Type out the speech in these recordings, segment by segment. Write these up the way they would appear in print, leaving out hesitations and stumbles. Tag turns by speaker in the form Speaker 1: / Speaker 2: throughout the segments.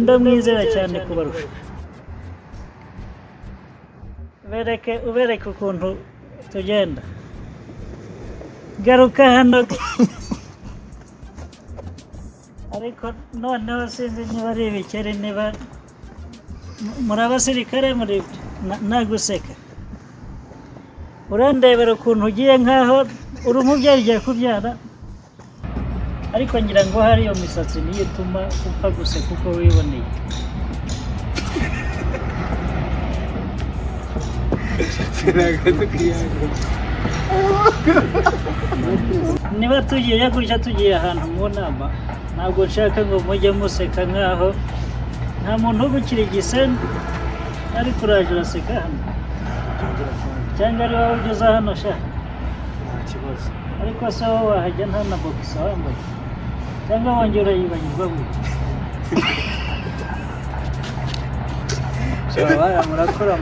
Speaker 1: Ndamwizera cyane kubarusha. Bereke, ubereke ukuntu tugenda. Garuka hano. Ariko noneho sinzi niba ari ibikeri, niba muri abasirikare, muri naguseka. Urandebera ukuntu ugiye nkaho uri umubyeyi ugiye kubyara. Ariko ngira ngo hari iyo misatsi niyo ituma upfa guseka uko wiboneye. Niba tugiye gutya, tugiye ahantu mu nama, ntabwo nshaka ngo mujye museka nkaho nta muntu ugukirigise, ariko uraje uraseka hano, cyangwa ari wowe ugeze hano sha?
Speaker 2: Nta kibazo.
Speaker 1: Ariko se wowe wahajya nta na bogisa wambaye, cyangwa wongera urayibagirwa gutya?
Speaker 2: Murakora.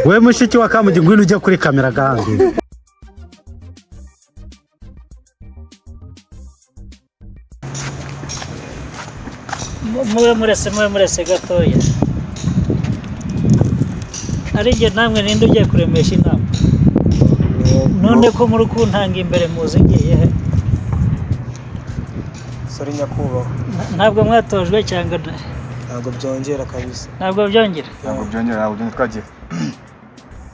Speaker 3: We mushiki wa Kamugi, ngwino ujya kuri kamera gahandi.
Speaker 1: Mube murese, mube murese gatoya. Ari jye namwe, ninde ugiye kuremesha inama? None ko muri kuntanga imbere, muzi ngiye he?
Speaker 2: Sorry nyakubahwa.
Speaker 1: Ntabwo mwatojwe cyangwa
Speaker 2: Ntabwo byongera kabisa.
Speaker 1: Ntabwo byongera?
Speaker 4: Ntabwo byongera, ntabwo byongera, twagiye.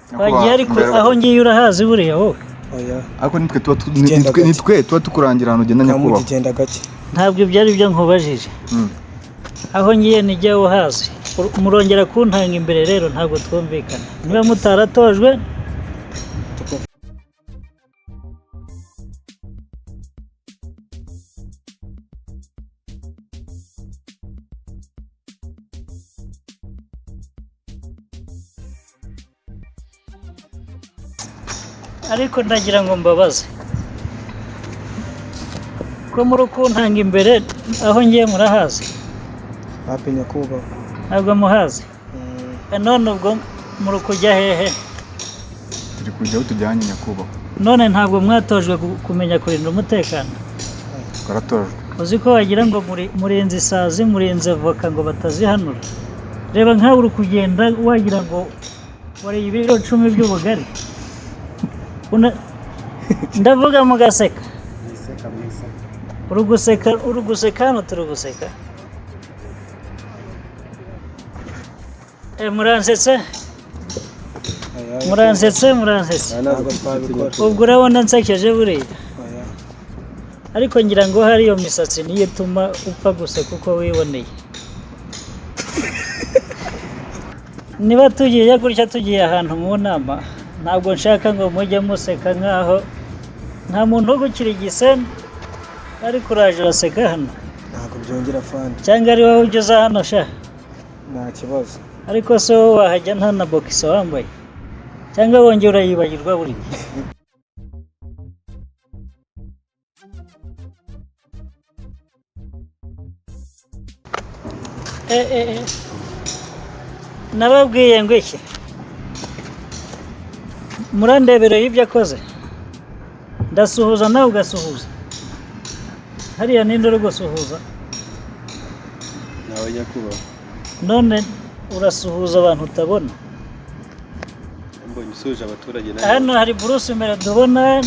Speaker 1: Twagiye, ariko aho ngiye urahazi buriya wowe?
Speaker 2: Oya.
Speaker 4: Ariko nitwe tuba
Speaker 2: Genda gake.
Speaker 4: Nitwe tuba tukurangira ahantu ugenda,
Speaker 2: Kamugi,
Speaker 4: nyakubahwa.
Speaker 2: genda gake.
Speaker 1: Ntabwo ibyo ari byo nkubajije. Aho ngiye nijya uhazi? Murongera kuntanga imbere rero, ntabwo twumvikana niba mutaratojwe. Ariko ndagira ngo mbabaze, ko muri kuntanga imbere, aho ngiye murahazi?
Speaker 2: Hapi nyakubahwa.
Speaker 1: Ntabwo muhazi? None ubwo muri kujya hehe?
Speaker 4: Turi kujya aho tujyanye, nyakubahwa.
Speaker 1: None ntabwo mwatojwe kumenya kurinda umutekano?
Speaker 4: Twaratojwe.
Speaker 1: Uzi ko wagira ngo murinze isazi, murinze voka ngo batazihanura? Reba nkawe, uri kugenda wagira ngo wariye ibiro 10 by'ubugari. Ndavuga mugaseka. Uri guseka, uri guseka hano, turi guseka. Muransetse, muransetse, muransetse.
Speaker 2: Ntabwo twabikora.
Speaker 1: Ubwo urabona nsekeje buriya?
Speaker 2: Oya.
Speaker 1: Ariko ngira ngo hari iyo misatsi niyo ituma upfa guseka uko wiboneye. Niba tugiye gutya, tugiye ahantu mu nama, ntabwo nshaka ngo mujye museka nkaho nta muntu ugukirigise, ariko uraje uraseka hano.
Speaker 2: Ntabwo byongera fani.
Speaker 1: Cyangwa ari wowe ugeze hano sha?
Speaker 2: Nta kibazo.
Speaker 1: Ariko se wowe wahajya nta na bogisa wambaye, cyangwa wongera urayibagirwa buriya? Nababwiye ngo iki? Murandebera y'ibyo akoze. Ndasuhuza nawe ugasuhuza. Hariya ninde uri gusuhuza?
Speaker 5: Nawe nyakubahwa.
Speaker 1: None urasuhuza abantu utabona?
Speaker 5: Mbonye usuhuje abaturage nawe.
Speaker 1: Hano hari Bruce imbere tubona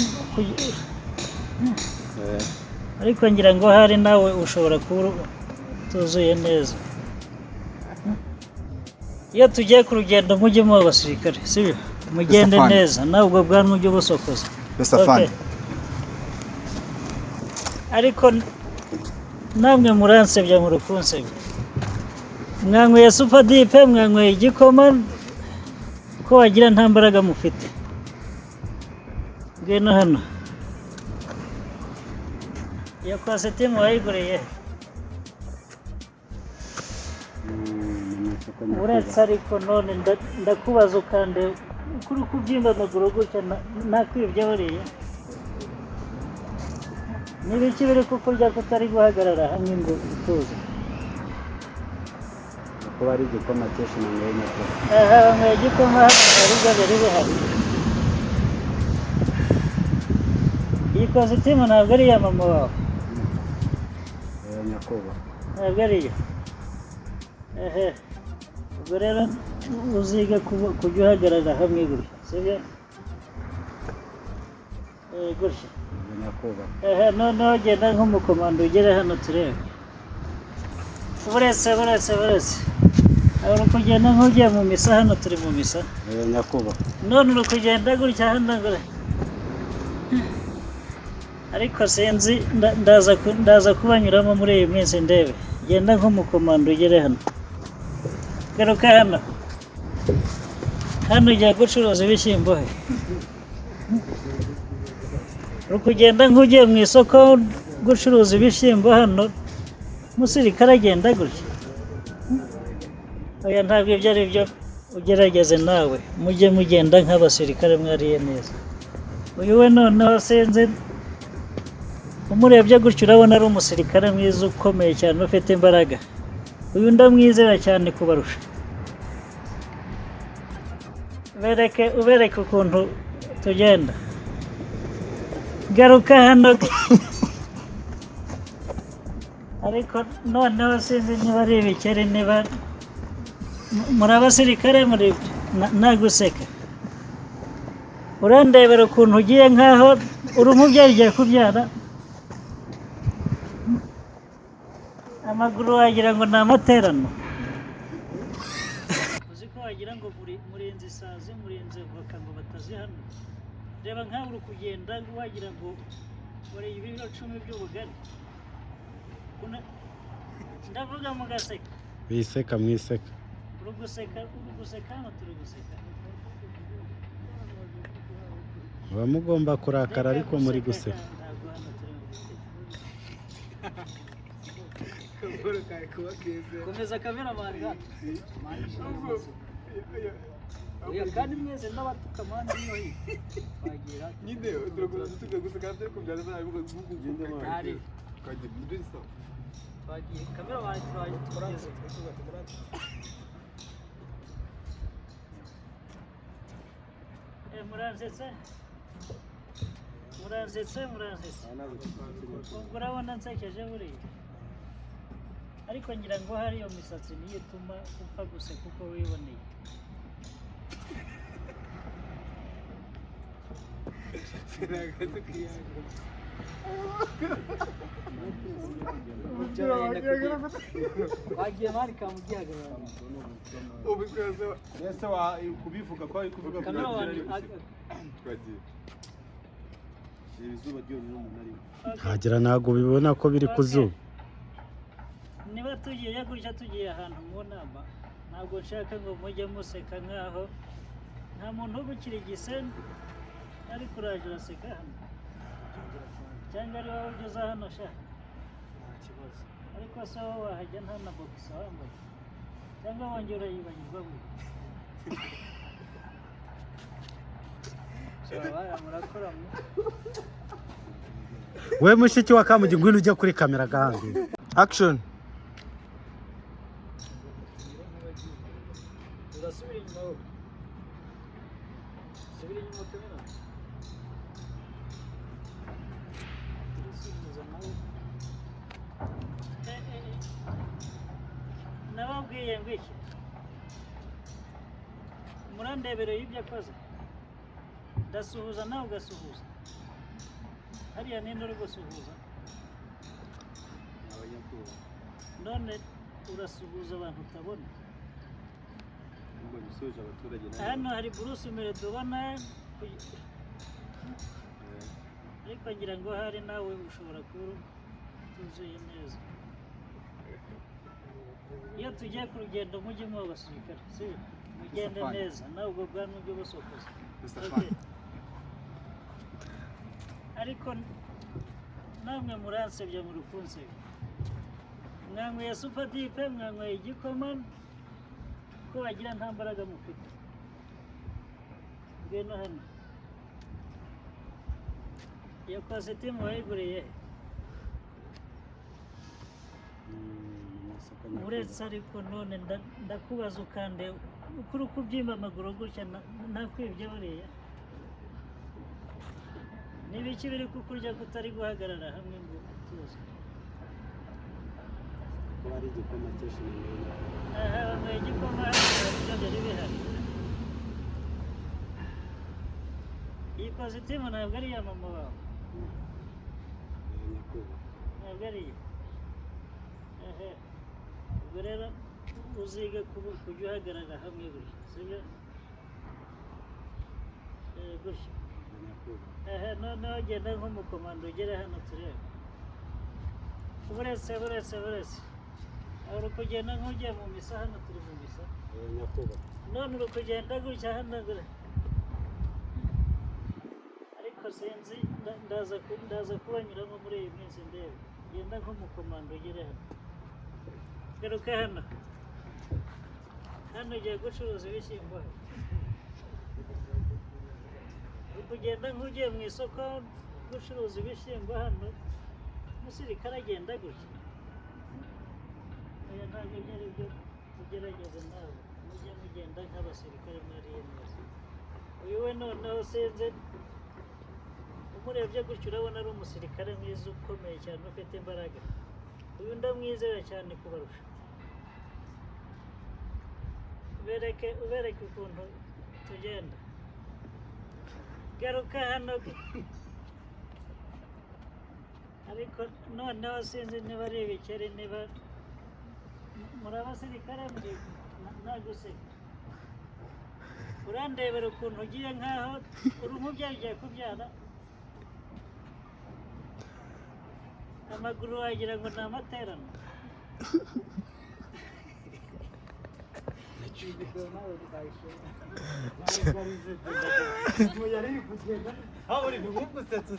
Speaker 1: ariko ngira ngo hari nawe ushobora kuba utuzuye neza. Iyo tugiye ku rugendo, mujye muba abasirikare, sibyo? Mugende
Speaker 4: Afande.
Speaker 1: neza, nawe ubwo bwanwa ujye ubusokoza.
Speaker 4: Best afande.
Speaker 1: Okay. Ariko namwe muransebya, muri kunsebya. Mwanyweye supadipe, mwanyweye igikoma, ko wagira nta mbaraga mufite? Ngwino hano. Iyo kositimu wayiguriye? Uretse ariko none ndakubaza, ukande kuri kubyimba amaguru gutya, nakwibye buriya? Ni ibiki biri kukurya kutari guhagarara hamwe ngo utuze?
Speaker 5: Kuba ari igikoma cyinshi nanyweye, nyakubahwa.
Speaker 1: Aha banyweye igikoma hano, hari ibyo biri bihari. Iyi kositimu ntabwo ari iya mama wawe?
Speaker 5: Nyakubahwa.
Speaker 1: Ntabwo ariyo. Ehe, ubwo rero uziga kujya uhagarara hamwe gutya, sibyo? Gutya.
Speaker 3: Yego, nyakubahwa.
Speaker 1: Ehe, noneho genda nk'umukomando ugere hano turebe. Buretse, buretse, buretse. Uri kugenda nk'ugiye mu misa, hano turi mu misa.
Speaker 3: Yego, nyakubahwa.
Speaker 1: None uri kugenda gutya hano gutya. Ariko sinzi, ndaza kubanyuramo muri iyi minsi ndebe. Genda nk'umukomando ugere hano. Garuka hano. Hano ujya gucuruza ibishyimbo he? Uri kugenda nk'ugiye mu isoko gucuruza ibishyimbo hano, umusirikare agenda gutya? Oya, ntabwo ibyo ari byo, ugerageze nawe mujye mugenda nk'abasirikare mwariye neza. Uyu we noneho sinzi, umurebye gutya urabona ari umusirikare mwiza ukomeye cyane ufite imbaraga. Uyu ndamwizera cyane kubarusha. Bereke, ubereke ukuntu tugenda. Garuka hano. Ariko noneho sinzi niba ari ibikeri, niba muri abasirikare muri naguseka. Urandebera ukuntu ugiye nkaho uri umubyeyi ugiye kubyara. Amaguru wagira ngo ni amaterano. Uzi ko wagira ngo murenze isazi, murenze voka ngo batazihanura. Reba nkaho uri kugenda wagira ngo wariye ibiro 10 by'ubugari. Ndavuga mugaseka.
Speaker 3: Wiseka, mwiseka.
Speaker 1: Uri guseka, uri guseka, hano turi guseka.
Speaker 3: Muba mugomba kurakara ariko muri guseka.
Speaker 1: Ntabwo hano turi guseka.
Speaker 6: Komeza cameraman ga. Oya, kandi mwese n'abatuka mani niyo hiyo. Twagira
Speaker 4: Nyine turakomeza tuvuga gusa kandi ariko byaza nabi
Speaker 6: Ari.
Speaker 4: Twagiye ibyo ni sawa.
Speaker 6: Twagiye cameraman twagiye tugeze.
Speaker 1: Muransetse, muransetse, muransetse. Ubwo urabona nsekeje buriya, ariko ngira ngo hari iyo misatsi niyo ituma upfa guseka uko wiboneye.
Speaker 6: Wagiye mani kamugihagarara.
Speaker 4: Ubu twese
Speaker 5: Ese kubivuga ko ari kuvuga
Speaker 6: Cameraman
Speaker 4: twagiye.
Speaker 5: Reba izuba ryonyine umuntu arimo.
Speaker 3: Ntagira, ntabwo ubibona ko biri ku zuba.
Speaker 1: Niba tugiye gutya, tugiye ahantu mu nama, ntabwo nshaka ngo mujye museka nkaho nta muntu ugukirigise, ariko uraje uraseka hano, cyangwa ari wowe ujya uza hano sha?
Speaker 2: Nta kibazo.
Speaker 1: Ariko se wowe wahajya nta na bogisa wambaye, cyangwa wongera urayibagirwa buri?
Speaker 6: Murakora mu.
Speaker 3: We mushiki wa Kamugi, ngwino ujya kuri kamera gahambira.
Speaker 2: Action.
Speaker 6: Urasubira inyuma wowe. Subira inyuma kamera.
Speaker 1: Urasubiza nawe. Nababwiye ngo iki? Murandebereye ibyo akoze. Ndasuhuza nawe ugasuhuza. Hariya ninde uri gusuhuza?
Speaker 5: Abanyakubahwa.
Speaker 1: None urasuhuza abantu utabona.
Speaker 5: Mbonye usoje abaturage nawe.
Speaker 1: Hano hari Bruce Melody ubona, ariko ngira ngo hari nawe ushobora kuba utuzuye neza. Iyo tugiye ku rugendo mujye muba abasirikare, sibyo? Mugende neza, nawe ubwo bwanwa ujye busokoza. Okay. Ariko namwe muransebya, muri kunsebya. Mwanyweye Super Dip, mwanyweye igikoma, ko wagira nta mbaraga mufite. Ngwino hano. Iyo kositimu wayiguriye he?
Speaker 3: Mu isoko, nyakubahwa.
Speaker 1: Uretse ariko none ndakubaza ukande ukuri kubyimba amaguru gutya, nakwibye buriya? Ni ibiki biri kukurya kutari guhagarara hamwe ngo utuze?
Speaker 3: kuba ari igikoma cyinshi nanyoye nyakubahwa.
Speaker 1: Aha, banyweye igikoma hano, ibyo byari bihari. Iyi kositimu ntabwo ari iya mama wawe?
Speaker 3: Oya nyakubahwa.
Speaker 1: Ntabwo ari iye. Ehe, ubwo rero uziga kujya uhagarara hamwe gutya, sibyo? Gutya.
Speaker 3: Yego nyakubahwa.
Speaker 1: Ehe, noneho genda nk'umukomando, ugere hano turebe. Buretse, buretse, buretse. Uri kugenda nk'ugiye mu misa. Hano turi mu misa?
Speaker 3: Oya nyakubahwa.
Speaker 1: None uri kugenda gutya hano ariko sinzi, ndaza kubanyuramo muri iyi minsi ndebe. Genda nk'umukomando, ugere hano. Garuka hano. Hano ugiye gucuruza ibishyimbo he? Uri kugenda nk'ugiye mu isoko gucuruza ibishyimbo hano. Umusirikare agenda gutya? Oya, ntabwo ibyo ari byo. Ugerageze nawe mujye mugenda nk'abasirikare mwariye neza. Uyu we noneho sinzi, umurebye gutyo urabona ari umusirikare mwiza, ukomeye cyane, ufite imbaraga. Uyu ndamwizera cyane kubarusha. Ubereke, ubereke ukuntu tugenda. Garuka hano. Ariko noneho sinzi niba ari ibikeri, niba muri abasirikare muri naguseka. Urandebera ukuntu ugiye nkaho uri umubyeyi ugiye kubyara. Amaguru wagira ngo ni amaterano.
Speaker 5: Aho uri gusetsa.